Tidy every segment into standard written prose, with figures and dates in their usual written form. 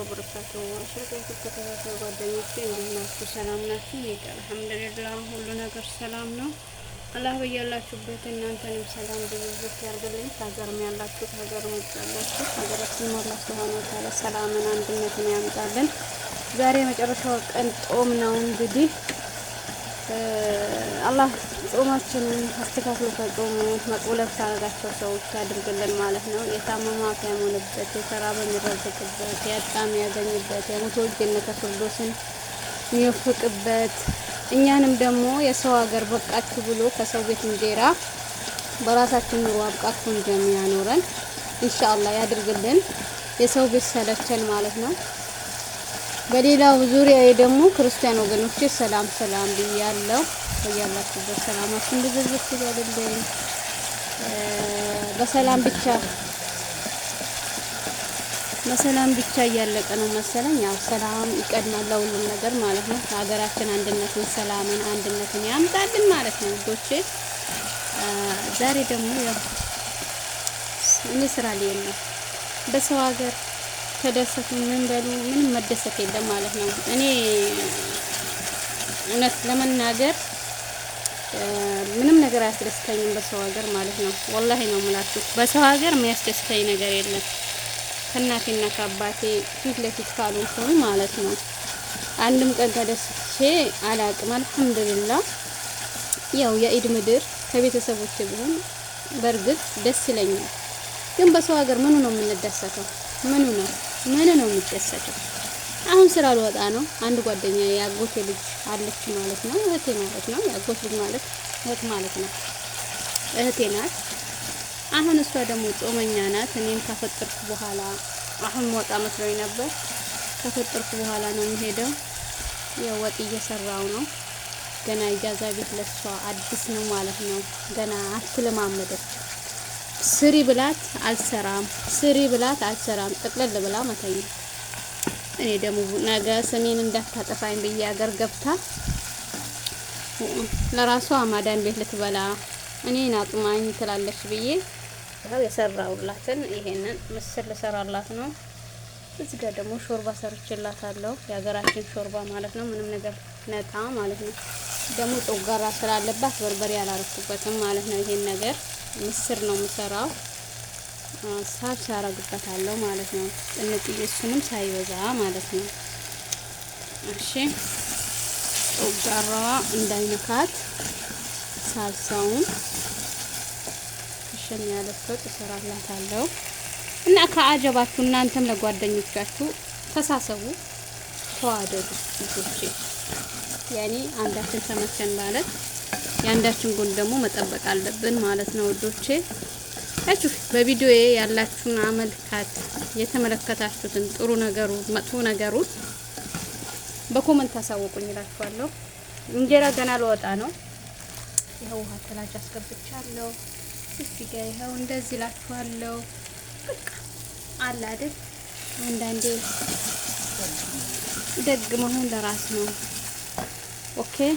وبركاته። አሽረቀ ተከታታይ ጓደኞቼ፣ እንዴት ናችሁ? ሰላም ናችሁ? እኔ ጋር አልሐምዱሊላህ ሁሉ ነገር ሰላም ነው። አላህ በያላችሁበት እናንተንም ሰላም ብዝዝት ያርግልኝ። ከሀገርም ያላችሁ፣ ከሀገርም ውጭ ያላችሁ፣ ሀገራችን አላህ ሱብሃነሁ ወተዓላ ሰላምን አንድነትን ያምጣልን። ዛሬ የመጨረሻው ቀን ጾም ነው። እንግዲህ አላህ ጾማችንን አስተካክሎ ከጾሙ መቅቡለት ካደረጋቸው ሰዎች ያድርግልን ማለት ነው። የታመመ አፍ ያሞንበት፣ የተራበ የሚረዝቅበት፣ ያጣ የሚያገኝበት፣ የሞተው ጀነተ ፊርዶስን የሚወፍቅበት፣ እኛንም ደግሞ የሰው ሀገር በቃችሁ ብሎ ከሰው ቤት እንጀራ በራሳችን ኑሮ አብቃችሁ እንደሚያኖረን ኢንሻአላህ ያድርግልን። የሰው ቤት ሰለቸን ማለት ነው። በሌላው ዙሪያ ደግሞ ክርስቲያን ወገኖቼ ሰላም ሰላም ብያለሁ። በያላችሁበት ሰላማችሁ ብዝዝት ይበልልኝ። በሰላም ብቻ በሰላም ብቻ እያለቀ ነው መሰለኝ። ያው ሰላም ይቀድማል ለሁሉም ነገር ማለት ነው። ሀገራችን አንድነትን፣ ሰላምን፣ አንድነትን ያምጣልን ማለት ነው ውዶቼ። ዛሬ ደግሞ ያው እኔ ስራ ልሄድ ነው። በሰው ሀገር ተደሰቱ ምን በሉ ምንም መደሰት የለም ማለት ነው። እኔ እውነት ለመናገር ምንም ነገር አያስደስተኝም በሰው ሀገር ማለት ነው። ወላሂ ነው የምላችሁ፣ በሰው ሀገር የሚያስደስተኝ ነገር የለም ከእናቴና ከአባቴ ፊት ለፊት ካልሆንኩኝ ማለት ነው። አንድም ቀን ተደስቼ አላቅም። አልሐምዱሊላህ ያው የኢድ ምድር ከቤተሰቦቼ ቢሆን በእርግጥ ደስ ይለኛል። ግን በሰው ሀገር ምኑ ነው የምንደሰተው? ምኑ ነው ምኑ ነው የሚደሰተው? አሁን ስራ ልወጣ ነው። አንድ ጓደኛ የአጎቴ ልጅ አለች ማለት ነው፣ እህቴ ማለት ነው። የአጎት ልጅ ማለት እህት ማለት ነው። እህቴ ናት። አሁን እሷ ደግሞ ጾመኛ ናት። እኔም ካፈጠርኩ በኋላ፣ አሁን ወጣ መስሎኝ ነበር። ካፈጠርኩ በኋላ ነው የሚሄደው። ያው ወጥ እየሰራው ነው። ገና ኢጃዛ ቤት ለሷ አዲስ ነው ማለት ነው። ገና አትለማመደች። ስሪ ብላት አልሰራም፣ ስሪ ብላት አልሰራም። ጥቅልል ብላ መተኛ። እኔ ደግሞ ነገ ስሜን እንዳታጠፋኝ ብዬ አገር ገብታ ለራሷ ማዳን ቤት ልትበላ እኔን አጥማኝ ትላለች ብዬ ያው የሰራውላትን ይሄንን ምስር ልሰራላት ነው። እዚህ ጋር ደግሞ ሾርባ ሰርችላታለሁ። የሀገራችን ሾርባ ማለት ነው። ምንም ነገር ነጣ ማለት ነው። ደግሞ ጮጋራ ስላለባት በርበሬ አላረኩበትም ማለት ነው። ይሄን ነገር ምስር ነው የምሰራው። ሳልሳ አረግበታለሁ ማለት ነው። ጥንጥዬ እሱንም ሳይበዛ ማለት ነው። እሺ፣ ጮጋራዋ እንዳይነካት ሳልሳውን ክሽን ያለ ወጥ እሰራላታለሁ። እና ከአጀባችሁ እናንተም ለጓደኞቻችሁ ተሳሰቡ፣ ተዋደዱ ልጆቼ። ያኔ አንዳችን ተመቸን ማለት የአንዳችን ጎን ደግሞ መጠበቅ አለብን ማለት ነው ውዶቼ። ያችሁ በቪዲዮዬ ያላችሁን አመልካት የተመለከታችሁትን ጥሩ ነገሩ መጥፎ ነገሩ በ comment አሳውቁኝ እላችኋለሁ። እንጀራ ገና ልወጣ ነው። ይኸው ውሃ ተላጅ አስገብቻለሁ። እዚህ ጋር ይኸው እንደዚህ እላችኋለሁ። በቃ አለ አይደል፣ አንዳንዴ ደግ መሆን ለራስ ነው። Okay፣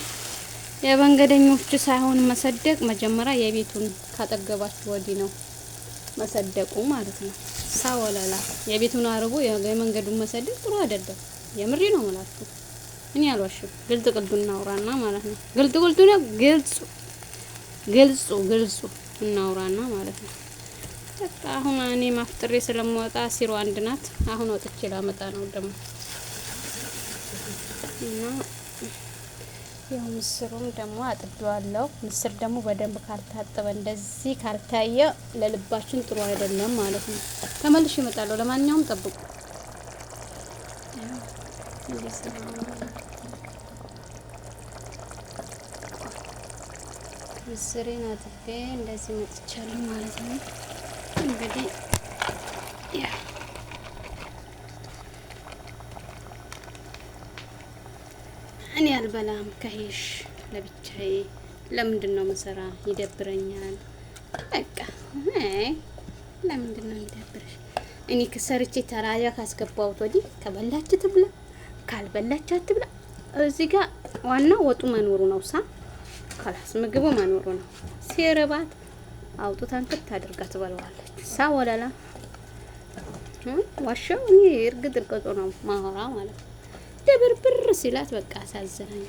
የመንገደኞቹ ሳይሆን መሰደቅ መጀመሪያ የቤቱን ካጠገባችሁ ወዲህ ነው መሰደቁ ማለት ነው። ሳወለላ የቤቱን አርቦ የመንገዱን መሰደቅ ጥሩ አይደለም። የምሬ ነው የምላችሁ። እኔ አልዋሽም። ግልጥ ግልጡ እናውራና ማለት ነው። ግልጥ ግልጡ ነው። ግልጹ ግልጹ ግልጹ እናውራና ማለት ነው። በቃ አሁን እኔ ማፍጥሬ ስለምወጣ ሲሮ አንድ ናት። አሁን ወጥቼ ላመጣ ነው ደግሞ። እና ያው ምስሩም ደግሞ አጥቤዋለሁ። ምስር ደግሞ በደንብ ካልታጠበ፣ እንደዚህ ካልታየ ለልባችን ጥሩ አይደለም ማለት ነው። ተመልሼ እመጣለሁ። ለማንኛውም ጠብቁ። ምስሬን አጥቤ እንደዚህ መጥቻለሁ ማለት ነው። እንግዲህ ያ እኔ አልበላም ከሄሽ ለብቻዬ ለምንድን ነው መሰራ? ይደብረኛል። በቃ አይ ለምንድን ነው የሚደብርሽ? እኔ ከሰርቼ ተራያ ካስገባሁት ወዲህ ከበላች ትብላ፣ ካልበላች አትብላ። እዚህ ጋር ዋናው ወጡ መኖሩ ነው። ሳ خلاص ምግቡ መኖሩ ነው። ሲርባት አውጡታን ክት አድርጋ ትበለዋለች። ሳ ወለላ። ዋሻው እኔ እርግጥ እርግጡ ነው ማወራ ማለት ነው። ደብርብር ሲላት በቃ አሳዘነኝ።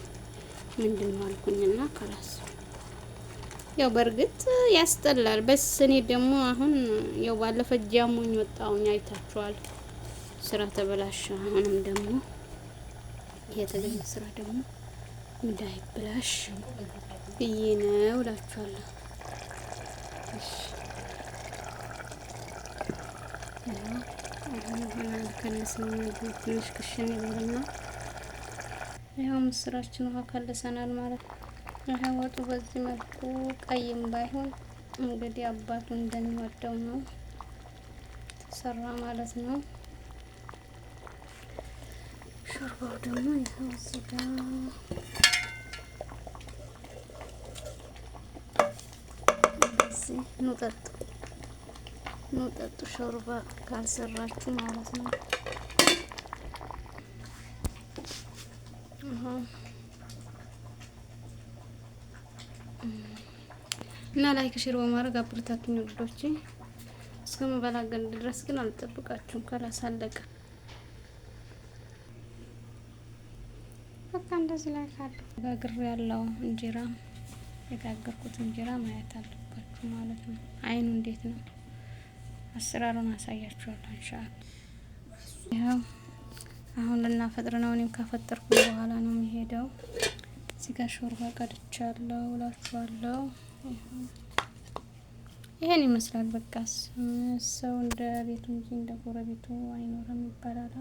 ምንድን ነው አልኩኝና ከራስ ያው በእርግጥ ያስጠላል። በስ እኔ ደግሞ አሁን ያው ባለፈ ጃሙኝ ወጣሁኝ አይታችኋል። ስራ ተበላሸ። አሁንም ደግሞ የተገኘ ስራ ደግሞ እንዳይበላሽ ብዬ ነው እላችኋለሁ። እሺ አሁን ከለስ ነው ትንሽ ክሽን ይበልና ይኸው ምስራችን ውሃ ከልሰናል ማለት ነው። ይኸው ወጡ በዚህ መልኩ ቀይም ባይሆን እንግዲህ አባቱ እንደሚወደው ነው ተሰራ ማለት ነው። ሾርባው ደግሞ ይኸው እዚህ ጋር እንደዚህ ኑ ጠጡ፣ ኑ ጠጡ ሾርባ ካልሰራችሁ ማለት ነው። እና like share በማድረግ አበረታቱኝ ውዶቼ። እስከምበላገል ድረስ ግን አልጠብቃችሁም። خلاص አለቀ በቃ እንደዚህ ላይ ካለ ጋግር ያለው እንጀራ የጋገርኩት እንጀራ ማየት አለባችሁ ማለት ነው። አይኑ እንዴት ነው? አሰራሩን አሳያችኋለሁ ኢንሻአላህ። ይኸው አሁን ልናፈጥር ነው። እኔም ካፈጠርኩ በኋላ ነው የሚሄደው። እዚህ ጋር ሾርባ ቀድቻለሁ እላችኋለሁ። ይሄን ይመስላል። በቃ ሰው እንደ ቤቱ እንጂ እንደ ጎረቤቱ አይኖርም ይባላል።